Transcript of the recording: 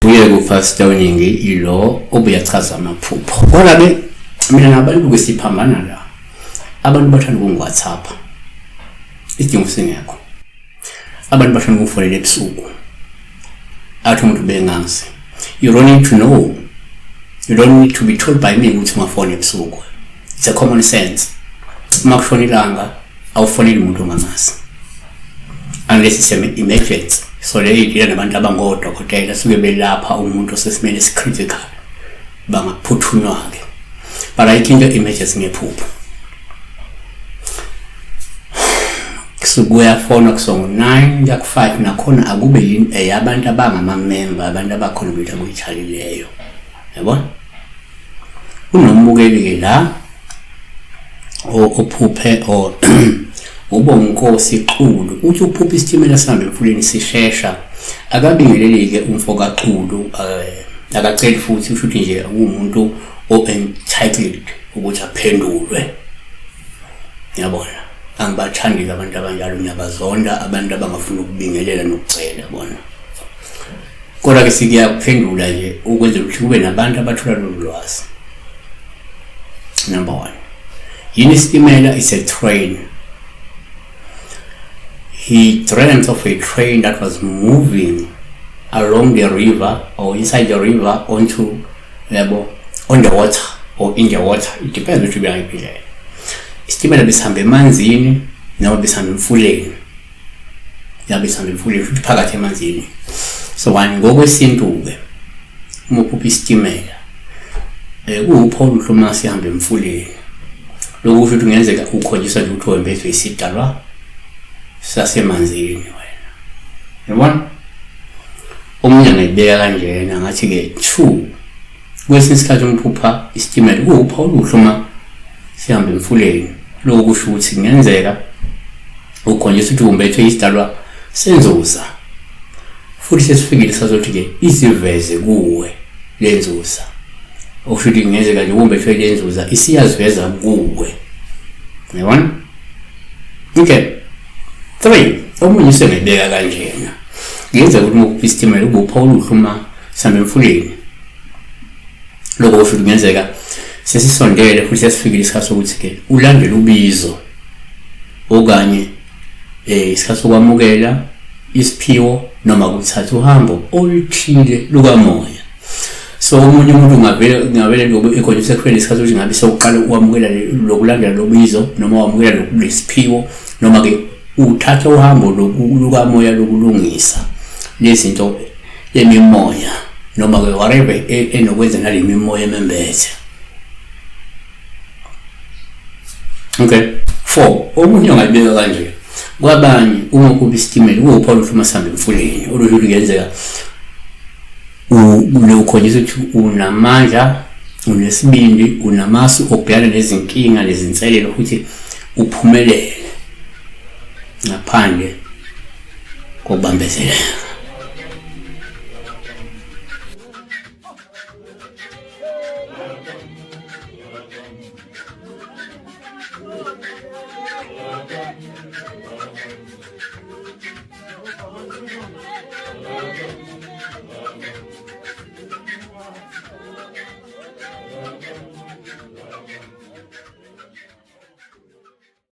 Uye kuPastor Ningi ilo obuyachaza amaphupho. Kodwa ke mina nabantu ke siphambana la. Abantu bathanda ukungi-WhatsApp. Isidingo singekho. Abantu bathanda ukufonela ebusuku. Athi umuntu bengazi. You don't need to know. You don't need to be told by me ukuthi ungafona ebusuku. It's a common sense. Uma kushona ilanga awufoneli umuntu ongamazi. Unless it's an emergency. So le idila nabantu abangodokotela suke belapha umuntu osesimeni esicritical. Bangaphuthunywa-ke. But ayikho into emergency ngephupho. Kuyafonwa kusongo-9 kuya ku-5 nakhona akube yini eyabantu abangamamemba abantu abakhontributha kwi-channel leyo. Yabona? Kunombukeli-ke la ophuphe or uBonginkosi Xulu uthi uphupha isitimela sihambe emfuleni sishesha akabingeleli-ke umfo kaXulu akaceli futhi usho ukuthi nje uwumuntu o-entitled ukuthi aphendulwe. Ngiyabona angibathandi-ke abantu abanjalo ngiyabazonda abantu abangafuni ukubingelela nokucela bona. Kodwa-ke sikuyakuphendula nje ukwenzela ukuthi kube nabantu abathola lolu lwazi. Number one, yini isitimela? Is a train. He dreamt of a train that was moving along the river or inside the river onto yabo on the water or in the water, it depends ukuthi ubuyangiphi indlela. Isitimela besihamba emanzini noma besihamba emfuleni, yabe sihamba emfuleni futhi phakathi emanzini. So one, ngokwesintu-ke uma uphupha isitimela kuwuphawu oluhle uma sihamba emfuleni. Lokhu kusho ukuthi kungenzeka ukhonjiswa nje ukuthi wembethwe isidalwa sasemanzini wena, yabona. Omunye angayibeka kanjena ngathi-ke two, kwesinye isikhathi uma uphupha isitimela kuwuphawu oluhle uma sihamba emfuleni. Lokhu kusho ukuthi kungenzeka ukhonjiswa ukuthi umbethwe isidalwa senzuza futhi sesifikile sazothi-ke iziveze kuwe le nzuza, okusho ukuthi kungenzeka nje umbethwe le nzuza isiyaziveza kuwe, yabona. Okay, three, omunye usengayibeka kanjena, kungenzeka ukuthi uma uphupha isitimela ube uphawu oluhle uma sihamba emfuleni. Lokho kusho ukuthi kungenzeka sesisondele futhi sesifikile isikhathi sokuthi-ke ulandele ubizo okanye isikhathi sokwamukela isiphiwo noma kuthatha uhambo oluthile lukamoya. So omunye umuntu ungavele ngavele nje ekhona sekufikile isikhathi sokuthi ngabe sewuqala ukwamukela lokulandela lobizo noma wamukela lesiphiwo noma ke uthatha uhambo lukamoya lokulungisa lezinto lemimoya noma ke whatever enokwenza nale mimoya emembethe. Okay, four, omunye ongayibeka kanje, kwabanye uma kuba isitimela kuwuphawu oluhle uma sihambe emfuleni olusho ukuthi kungenzeka ukhonjiswa ukuthi unamandla, unesibindi, unamasu okubhekana nezinkinga nezinselelo futhi uphumelele ngaphandle kokubambezeleka.